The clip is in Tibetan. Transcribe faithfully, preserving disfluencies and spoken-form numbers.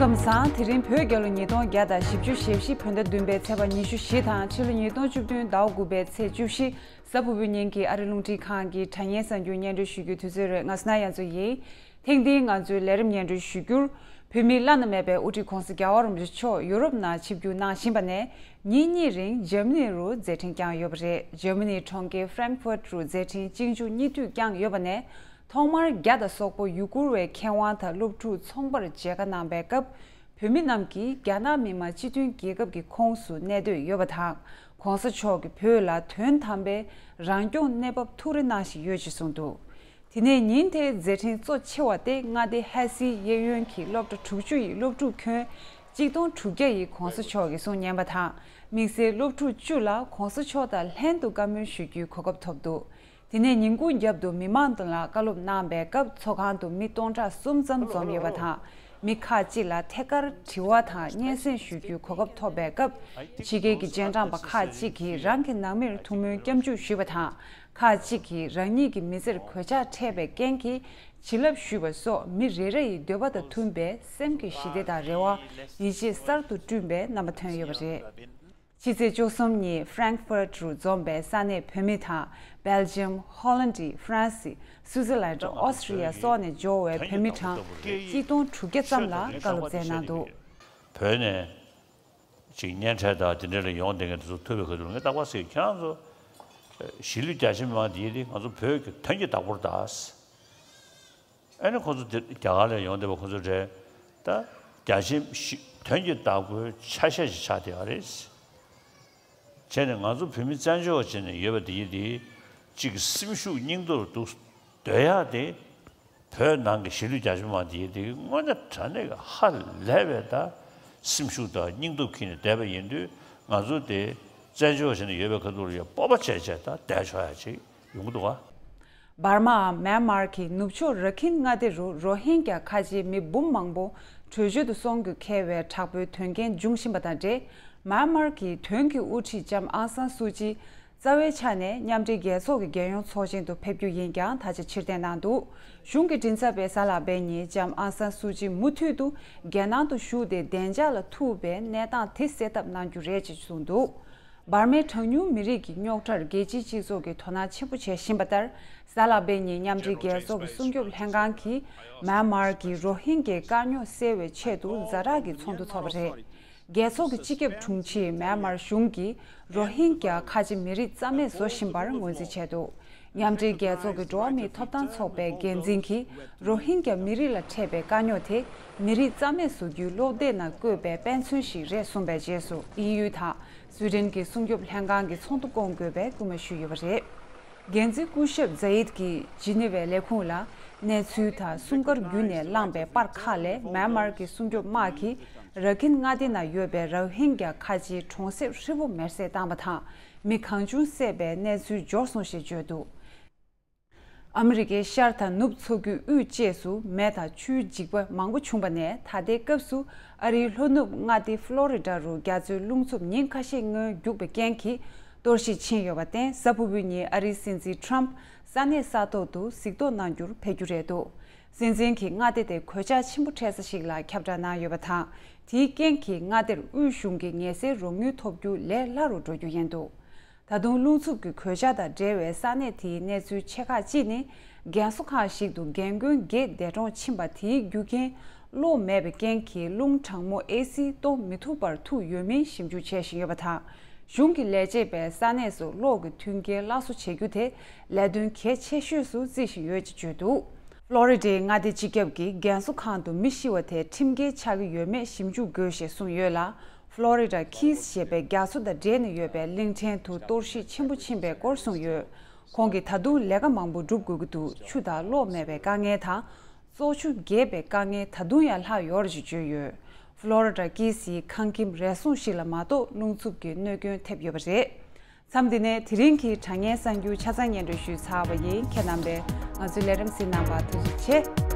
ཁམས་བཟང་། དེ་རིང་བོད་རྒྱལ་ལོ་ཉིས་སྟོང་བརྒྱ་དང་བཞི་བཅུ་ཞེ་བཞི་བོད་ཟླ་བདུན་པའི་ཚེས་པ་ཉི་ཤུ་བཞི་དང་ཕྱི་ལོ་ཉིས་སྟོང་བཅུ་བདུན་ཟླ་བ་དགུ་པའི་ཚེས་བཅུ་བཞི། གཟའ་ཕུར་བུའི་ཉིན་གྱི་ཨ་རི་རླུང་འཕྲིན་ཁང་གི་དྲ་བརྙན་གསར་འགྱུར་སྙན་སྒྲོན་ཞུ་རྒྱུའི་དུས་ཚོད་རེད། ང་སྣ་ཡང་ཚོ་ཡིན། ཐེངས་འདིའི་ང་ཚོའི་ལས་རིམ་སྙན་སྒྲོན་ཞུ་རྒྱུར། བོད་མི་བླ་ན་མེད་པའི་དབུ་ཁྲིད་༸གོང་ས་༸རྒྱལ་བ་རིན་པོ་ཆེ་མཆོག་ཡུ་རོབ་ནང་ཆིབས་བསྒྱུར་གནང་བཞིན་པ་ནས། ཉིན་གཉིས་རིང་འཇར་མ་ནི་རུ་མཛད་འཕྲིན་བསྐྱངས་ཡོད་པ་རེད། འཇར་མ་ནིའི་གྲོང་ཁྱེར་ཧྥ་རན་ཁི་ཧྥུར་ཊི་རུ་མཛད་འཕྲིན་གཅིག་མཇུག་གཉིས་མཐུད་བསྐྱངས་ཡོད་པ་ནས། ཐོག་མར་རྒྱ་དང་སོག་པོ་ཡུ་གུར་བའི་མཁས་དབང་དང་སློབ་ཕྲུག་ཚོང་པར་མཇལ་ཁ་གནང་པའི་སྐབས། བོད་མི་རྣམས་ཀྱིས་རྒྱ་ནག་མི་དམངས་སྤྱི་མཐུན་རྒྱལ་ཁབ་ཀྱི་ཁོངས་སུ་གནས་སྡོད་ཡོད་པ་དང་། ༸གོང་ས་མཆོག་གིས་བོད་ལ་དོན་དམ་པའི་རང་སྐྱོང་གནས་བབ་ཐུགས་རེ་གནང་བཞིན་ཡོད་ཅེས་གསུངས་འདུག་དེ་ནས་ཉིན་དེའི་མཛད་འཕྲིན་གཙོ་ཆེ་བ་སྟེ། མངའ་སྡེ་ཧ་སིའི་གཡས་གཡོན་གྱི་སློབ་གྲྭ་དྲུག་ཅུ་ཡི་སློབ་ཕྲུག་ཁྱོན་གཅིག་སྟོང་དྲུག་བརྒྱ་ཡིས་༸གོང་ས་མཆོག་གི་གསུང་ཉན་པ་དང་། དམིགས་བསལ་སློབ་ཕྲུག་བཅུ་ལ་༸གོང་ས་མཆོག་དང་ལྷན་དུ་བཀའ་མོལ་ཞུ་རྒྱུའི་གོ་སྐབས་ཐོབ་འདུག་དེ་ནས་ཉིན་གུང་རྒྱབ་ཏུ་མི་མང་ལ་བཀའ་སློབ་གནང་པའི་སྐབས། ཚོགས་ཁང་དུ་མི་སྟོང་ཕྲག་གསུམ་ཙམ་འཛོམས་ཡོད་པ་དང་། མི་ཁག་ཅིག་ལ་ཐད་ཀར་དྲི་བ་དང་སྙན་སེང་ཞུ་རྒྱུའི་གོ་སྐབས་ཐོབ་པའི་སྐབས། ཕྱི་རྒྱལ་གྱི་རྗེས་འབྲང་པ་ཁག་ཅིག་གིས་རང་གི་ནང་མིར་ཐུགས་སྨོན་སྐྱབས་འཇུག་ཞུས་པ་དང་། ཁག་ཅིག་གིས་རང་ཉིད་ཀྱི་མི་ཚེར་གོད་ཆག་འཕྲད་པའི་རྐྱེན་གྱིས་བྱིན་རླབས་ཞུས་པ་སོགས། མི་རེ་རེ་ཡི་འདོད་པ་དང་མཐུན་པའི་སེམས་ཀྱི་ཞི་བདེ་དང་རེ་བ། ཡིད་ཆེས་གསར་དུ་བསྐྲུན་པའི་རྣམ་པ་ཐོན་ཡོད་པ་རེད། ཕྱི་ཚེས་བཅུ་གསུམ་ཉིན་ཧྥ་རན་ཁི་ཧྥུར་ཊི་རུ་འཛོམས་པའི་ས་གནས་བོད་མི་དང་། སྦེལ་ཇམ། ཧོ་ལན་ཌི། ཧྥ་རན་སི། སུའུ་ཙེར་ལན་ཌི། ཨོ་སི་ཀྲི་ཡ་སོགས་ནས་འབྱོར་བའི་བོད་མི་གྲངས་གཅིག་སྟོང་དྲུག་བརྒྱ་ཙམ་ལ་བཀའ་སློབ་སྩལ་གནང་འདུག་བོད་ནས་ཅིག་གཉེན་འཕྲད་དང་དེ་འདྲ་ལ་ཡོང་བསྡད་མཁན་དེ་ཚོ་ཐུག་པའི་ཁ་ཐུག་ངས་རྟག་པར་ཟེར། ཁྱེད་རང་ཚོ་གཞིས་ལུས་རྒྱ་ཆེ་མི་མང་དེ་ཡིན་དེ་ང་ཚོ་བོད་ཀྱི་དོན་གྱི་བདག་པོ་རེད་ད། ཨ་ནི་ཁོ་ཚོ་དེ་རྒྱ་གར་ལ་ཡོང་བསྡད་པ་ཁོ་ཚོ་རེད་ད། རྒྱ་ཆེ་ཞི་དོན་གྱི་བདག་པོའི་ཆ་ཤས་ཤིག་ཆགས་བསྡད་ཡོད་རེད། བྱས་ནས་ང་ཚོ་བོད་མི་བཙན་བྱོལ་བ་བྱས་ནས་ཡོད་པ་དེ་ཡིན་དེ། གཅིག་སེམས་ཤུགས་སྙིང་སྟོབས་འདུག་སྡོད་ཡག་དེ། བོད་ནང་གི་གཞིས་ལུས་རྒྱ་ཆེ་མི་མང་དེ་ཡིན་དེ་དངོས་གནས་དྲང་གནས་ཀྱི་ཧ་ལས་པའི་ད་སེམས་ཤུགས་དང་སྙིང་སྟོབས་ཁྱེར་ནས་བསྡད་པ་ཡིན་དུས། ང་ཚོ་དེ་བཙན་བྱོལ་བ་བྱས་ནས་ཡོད་པའི་ཁ་ཐུག་ལ་ཡང་སྤོབས་པ་བྱས་བྱས་ད་བསྡད་ཆོག་ཡག་ཅིག་ཡོང་གི་འདུག་ག་བར་མ། མེན་མར་གྱི་ནུབ་ཕྱོགས་ར་ཁིན་མངའ་སྡེ་རུ་རོ་ཧིན་རྒྱ་ཁ་ཆེའི་མི་འབུམ་མང་པོ་བྲོས་བྱོལ་དུ་སོང་དགོས་འཁེལ་བའི་དྲག་པོའི་དོན་རྐྱེན་འབྱུང་བཞིན་པ་དང་འབྲེལ། མེན་མར་གྱི་དོན་གྱི་དབུ་ཁྲིད་ལྕམ་ཨང་སན་སུའུ་ཅི་རྩ་བའི་ཆ་ནས་མཉམ་འབྲེལ་རྒྱལ་ཚོགས་ཀྱི་རྒྱལ་ཡོངས་ཚོགས་ཆེན་དུ་ཕེབས་རྒྱུ་ཡིན་ཀྱང་ད་ཆ་ཕྱིར་འཐེན་གནང་འདུག་གཞུང་གི་མགྲིན་ཚབ་པས་གཟའ་ལྷག་པའི་ཉིན་ལྕམ་ཨང་སན་སུའུ་ཅི་མུ་མཐུད་དུ་རྒྱལ་ནང་དུ་བཞུགས་ཏེ་བདེ་འཇགས་ལ་ཐུག་པའི་གནས་སྟངས་དེ་སེལ་ཐབས་གནང་རྒྱུ་རེད་ཅེས་གསུངས་འདུག་འབར་མའི་གྲངས་ཉུང་མི་རིགས་ཀྱི་རྙོག་དྲར་རྒྱལ་སྤྱིའི་སྤྱི་ཚོགས་ཀྱིས་དོ་སྣང་ཆེན་པོ་བྱེད་བཞིན་པ་ལྟར། གཟའ་ལྷག་པའི་ཉིན་མཉམ་འབྲེལ་རྒྱལ་ཚོགས་ཀྱི་སྲུང་སྐྱོབ་ལྷན་ཁང་གིས་མེན་མར་གྱི་རོ་ཧིན་གྱི་དཀའ་རྙོག་སེལ་བའི་ཆེད་དུ་ཛ་དྲག་གི་ཚོགས་འདུ་འཚོགས་པ་རེད། རྒྱལ་ཚོགས་ཀྱི་སྤྱི་ཁྱབ་དྲུང་ཆེས་མེན་མར་གཞུང་གིས་རོ་ཧིན་གྱ་ཁ་ཆེ་མི་རིགས་རྩ་མེད་བཟོ་བཞིན་པར་ངོས་འཛིན་བྱས་འདུག་མཉམ་འབྲེལ་རྒྱལ་ཚོགས་ཀྱི་འགྲོ་བ་མིའི་ཐོབ་ཐང་ཚོགས་པའི་འགན་འཛིན་གྱིས་རོ་ཧིན་གྱ་མི་རིགས་ལ་འཕྲད་པའི་དཀའ་རྙོག་དེ་མི་རིགས་རྩ་མེད་བཟོ་རྒྱུའི་བློ་གཏད་ནང་བཀོད་པའི་དཔེ་མཚོན་ཞིག་རེད་གསུངས་པའི་རྗེས་སུ། དབྱིན་ཡུལ་དང་སུའེ་ཏེན་གྱི་སྲུང་སྐྱོབ་ལྷན་ཁང་གི་ཚོགས་འདུ་བསྐོང་དགོས་པའི་སྐུལ་མ་ཞུས་ཡོད་པ་རེད། འགན་འཛིན་སྐུ་ཞབས་ཛ་ཡིད་ཀྱིས་ཇི་ནི་ཝའི་ལས་ཁུངས་ལ། གནས་ཚུལ་དང་སྲུང་སྐར་བརྒྱུད་ནས་བླངས་པའི་པར་ཁག་ལས། མེན་མར་གྱི་སྲུང་སྐྱོབ་དམག་གིས་ར་ཁིན་མངའ་སྡེ་ནང་ཡོད་པའི་རོ་ཧིན་གྱ་ཁ་ཆེའི་གྲོང་གསེབ་ཧྲིལ་པོ་མེར་སྲེག་བཏང་པ་དང་། མི་གང་བྱུང་བསད་པའི་གནས་ཚུལ་འབྱོར་སོང་ཞེས་བརྗོད་འདུག་ཨ་མི་རི་ཀའི་ཤར་དང་ནུབ་མཚོ་རྒྱུད་དབུས་བཅས་སུ་མེ་དང་ཆུའི་འཇིགས་པ་མང་པོ་བྱུང་བ་ནས། ད་ལྟའི་སྐབས་སུ་ཨ་རིའི་ལྷོ་ནུབ་མངའ་སྡེ་ཧྥ་ལོ་རི་ཌ་རུ་རྒྱ་མཚོའི་རླུང་འཚུབ་ཉིན་ཁ་ཤས་སྔོན་རྒྱུག་པའི་རྐྱེན་གྱིས་གཏོར་བཤིག་ཕྱིན་ཡོད་པར་བརྟེན། གཟའ་ཕུར་བུའི་ཉིན་ཨ་རིའི་སྲིད་འཛིན་ཊམ་ས་གནས་ས་ཐོག་ཏུ་གཟིགས་རྟོག་གནང་རྒྱུར་ཕེབས་རྒྱུ་རེད་འདུག་སྲིད་འཛིན་གྱིས་མངའ་སྡེ་དེ་གོད་ཆག་ཆེན་པོ་འཕྲད་ས་ཞིག་ལ་ཁྱབ་བསྒྲགས་གནང་ཡོད་པ་དང་། དེའི་རྐྱེན་གྱིས་མངའ་སྡེར་དབུས་གཞུང་གི་ངལ་སེལ་རོགས་དངུལ་ཐོབ་རྒྱུ་ལས་སླ་རུ་འགྲོ་རྒྱུ་ཡིན་འདུག་ད་དུང་རླུང་འཚུབ་ཀྱི་གོད་ཆག་དང་འབྲེལ་བའི་ས་གནས་དེའི་གནས་ཚུལ་ཆེ་ཁག་ཅིག་ནི། རྒན་གསོ་ཁང་ཞིག་ཏུ་རྒན་རྒོན་བརྒྱད་འདས་གྲོངས་ཕྱིན་པ། དེའི་རྒྱུ་རྐྱེན་གློག་མེད་པའི་རྐྱེན་གྱིས་རླུང་གྲང་མོ་ཨེ་སི་གཏོང་མི་ཐུབ་པར་ཐུག་ཡོད་མིན་ཞིབ་འཇུག་བྱེད་བཞིན་ཡོད་པ་དང་། གཞུང་གི་ལས་བྱེད་པས་ས་གནས་སུ་གློག་གི་མཐུན་རྐྱེན་སླར་གསོ་བྱེད་རྒྱུ་དེ་ལས་དོན་གལ་ཆེ་ཤོས་སུ་བརྩི་བཞིན་ཡོད་ཅེས་བརྗོད་འདུག་ཕློ་རི་ཌའི་མངའ་སྡེ་སྤྱི་ཁྱབ་ཀྱིས་རྒན་གསོ་ཁང་དུ་མི་ཤི་བ་དེ་ཁྲིམས་འགལ་ཆགས་ཀྱི་ཡོད་མེད་ཞིབ་འཇུག་དགོས་ཞེས་གསུངས་ཡོད་ལ། ཕློ་རི་ཌ་ཁིས་ཞེས་པའི་རྒྱ་མཚོ་དང་འབྲེལ་ནས་ཡོད་པའི་གླིང་ཕྲན་དུ་གཏོར་བཤིག་ཆེན་པོ་ཕྱིན་པའི་སྐོར་གསུངས་ཡོད། ཁོང་གིས་ད་དུང་ལས་ཀ་མང་པོ་སྒྲུབ་དགོས་ཀྱི་འདུག་ཆུ་དང་གློག་མེད་པའི་དཀའ་ངལ་དང་། བཙོག་ཆུ་རྒྱས་པའི་དཀའ་ངལ་ད་དུང་ཡང་ལྷག་ཡོད་རེད་ཅེས་བརྗོད་ཡོད། ཕློ་རི་ཌ་ཀིས་ཡི་ཁང་ཁྱིམ་རེ་ཟུང་ཞིག་ལ་མ་གཏོགས་རླུང་འཚུབ་ཀྱི་གནོད་སྐྱོན་ཐེབས་ཡོད་པ་རེད། མཚམས་འདི་ནས་དེ་རིང་གི་དྲ་བརྙན་གསར་འགྱུར་ཆ་ཚང་སྙན་སྒྲོན་ཞུས་ཚར་བ་ཡིན། ཁྱེད་རྣམ་པས་ང་ཚོའི་ལས་རིམ་གཟིགས་གནང་བར་ཐུགས་རྗེ་ཆེ།